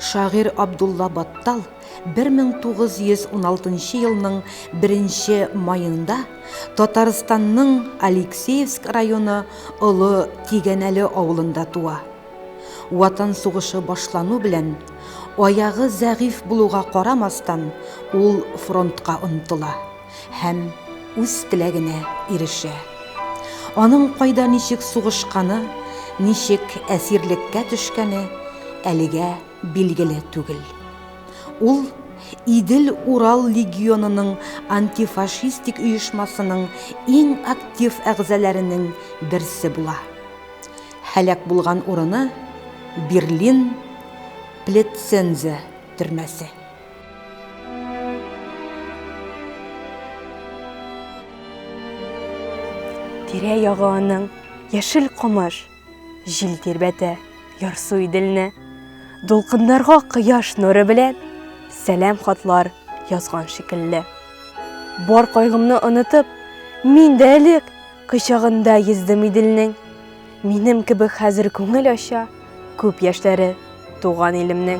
Шагыйрь Абдулла Баттал 1916 елның беренче маенда Татарстанның Алексеевск районы Олы Тигәнәле авылында туа. Ватан сугышы башлану белән, аягы зәгыйфь булуга карамастан, ул фронтка омтыла һәм үз теләгенә ирешә. Аның кайда ничек сугышканы, ничек әсирлеккә төшкәне әлегә билгеле түгел. Ул Идел-Урал легионының антифашистик оешмасының иң актив әгъзаләренең берсе була. Һәлак булган урыны, Берлин Плетцензе төрмәсе. Тирә-ягы аның яшел камыш, җил тирбәтә ярсу Иделне. Дулкыннарга кояш нуры белән сәлам хатлар язган шикелле. Бар кайгымны онытып, мин дә элек Кочагында йөздем Иделнең. Минем кебек хәзер күңел ача күп яшьләре туган илемнең.